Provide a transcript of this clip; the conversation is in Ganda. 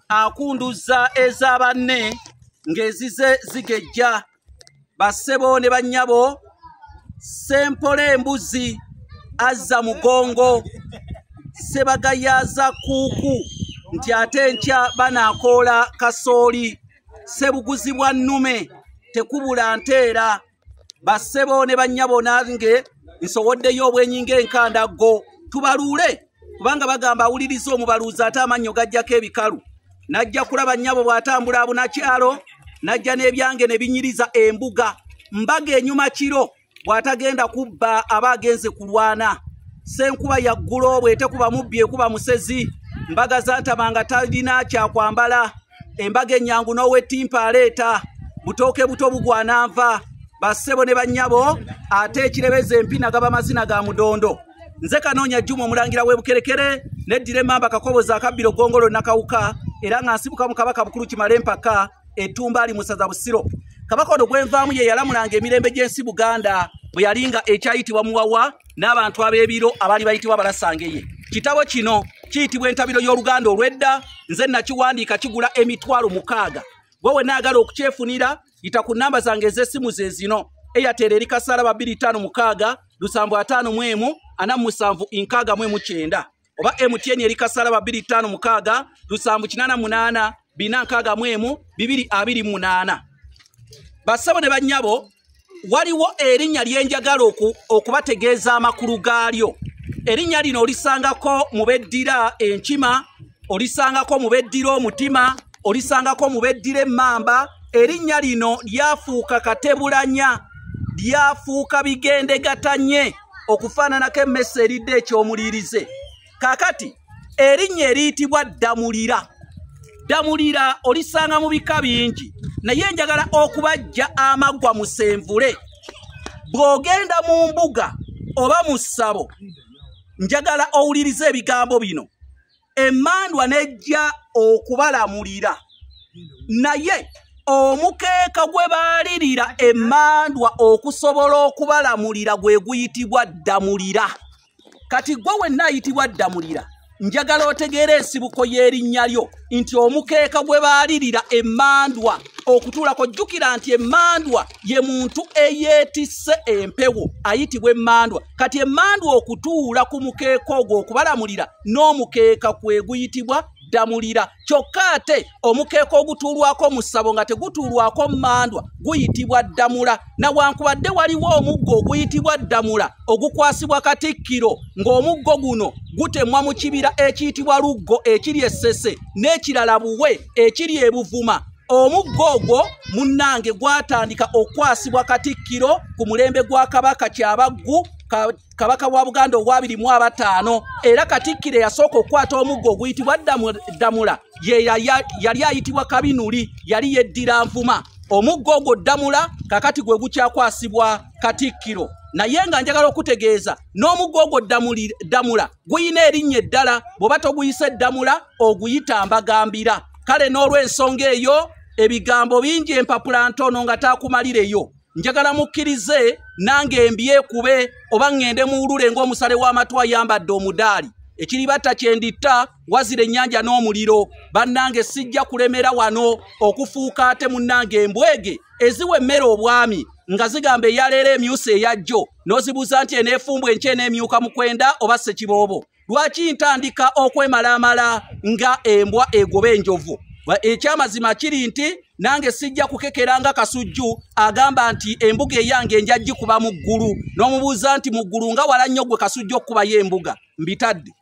Akunduza ez'abanne ng'ezize zigejja. Bassebo ne bannyabo, Ssempola embuzi azza mugongo, Ssebagayaza kuuku nti ate enkya banaakoola kasooli, Ssebuguzi bwa nnume tekubula nteera. Bassebo ne bannyabo, nange nsowoddeyo obwenyi ng'enkandaggo, tubaluule kubanga bagamba awuliriza omubaluuzi ate amannyo gajjako ebikalu. Najja kulaba nnyabo bw'atambula abunakyalo, najja n'ebyange ne binyiriza embuga. Mbaga enyuma kiro bw'atagenda kubba aba agenze kulwana. Ssenkuba ya ggulo bw'etekuba mubbi ekuba musezi. Mbaga zantama nga talina kyakwambala. Embaga ennyangu n'owettimpa aleeta. Butooke buto bugwana nva. Bassebo ne bannyabo, ate ekirebeza empina gaba mazina ga mudondo. Nze Kanoonya Juma omulangira w'e Bukerekere, neddira emmamba Kakoboza akabbiro Ggongolo Nakawuka, era nga nsibuka mu Kabaka Bukulu Kimala empaka Ettumba ali Musaza Busiro. Kabaka ono gwenvaamu ye yalamulanga emirembe gy'ensi Buganda bwe yalinga ekyayitibwa Muwawa n'abantu ab'ebiro abaali bayitibwa Balasangeye. Kitabo kino kiyitibwa Entabiro y'Oluganda olw'edda, nze nakiwandiika kigula 60,000. Gwe wenna ayagala okukyefunira yita ku nnamba zange ez'essimu ze zino: Airtel eri kasala 256 751 4769, oba MTN eri kasala 256 788 461 228. Bassebo ne bannyabo, waliwo erinnya lye njagala okubategeeza amakulu gaalyo. Erinnya lino olisangako mu beddira enkima, olisangako mu beddira omutima, olisangako mu beddira emmamba. Erinnya lino lyafuuka katebulanya, lyafuuka bigendegatanye okufaananako emmese eridde ekyomuliirize. Kaakati erinnya eriyitibwa Ddamulira. Ddamulira olisanga mu bika bingi, naye njagala okubajja amaggwa musenvule. Bw'ogenda mu mbuga oba mu ssabo, njagala owulirize ebigambo bino. Emmandwa n'ejja okubalamulira, naye omukeeka gwe baalirira emmandwa okusobola okubalamulira gwe guyitibwa Ddamulira. Kati gwe wenna ayitibwa Ddamulira, njagala otegeere ensibuko y'erinnya lyo nti omukeeka gwe baalirira emmandwa okutuulako. Jjukira nti emmandwa ye muntu eyeetisse empewo ayitibwa emmandwa. Kati emmandwa okutuula ku mukeeka ogwo okubalamulira n'omukeeka kwe guyitibwa Ddamulira. Kyokka ate omukeeka ogutuulwako mu ssabo nga tegutuulwako mmandwa guyitibwa Ddamula. Nawankubadde waliwo omuggo oguyitibwa Ddamula ogukwasibwa Katikkiro, ng'omuggo guno gutemwa mu kibira ekiyitibwa Luggo ekiri Essese n'ekirala Buwe ekiri Ebuvuma. Omuggo ogwo munnange gwatandika okwasibwa Katikkiro ku mulembe gwa Kabaka Kyabaggu, Kabaka wa Buganda owa 25. Era Katikkiro eyasooka okukwata omuggo oguyitibwa Ddamula ye yali ayitibwa Kabinuli, yali yeddira Nvuma. Omuggo ogwo Ddamula kakati gwe gukyakwasibwa Katikkiro. Naye nga njagala okutegeeza n'omuggo ogwo Ddamula guyina erinnya eddala. Bw'oba toguyise Ddamula oguyita Mbagambira. Kale n'olw'ensonga eyo, ebigambo bingi, empapula ntono nga taakumalireyo. Njagala mukkirize nange mbyekube oba ŋŋende muwulule ng'omusale w'amatu ayambadde omudaali. Ekiribatta kyenditta wazira ennyanja n'omuliro. Bannange, sijja kulemera wano okufuuka ate munnange embwege eziwa emmere obwami nga zigamba eyaleero emyusa eyajjo, n'ozibuuza nti eneefumbwa enkya eneemyuka mu kwenda oba ssekiboobo. Lwaki ntandika okwemalaamala nga embwa egoba enjovu? Ekyamazima kiri nti nange sijja kukekera nga Kasujju agamba nti embuga eyange nja gikuba mu ggulu, n'omubuuza nti mu ggulu nga wala nnyo gwe Kasujju okukubayo embuga. Mbitadde.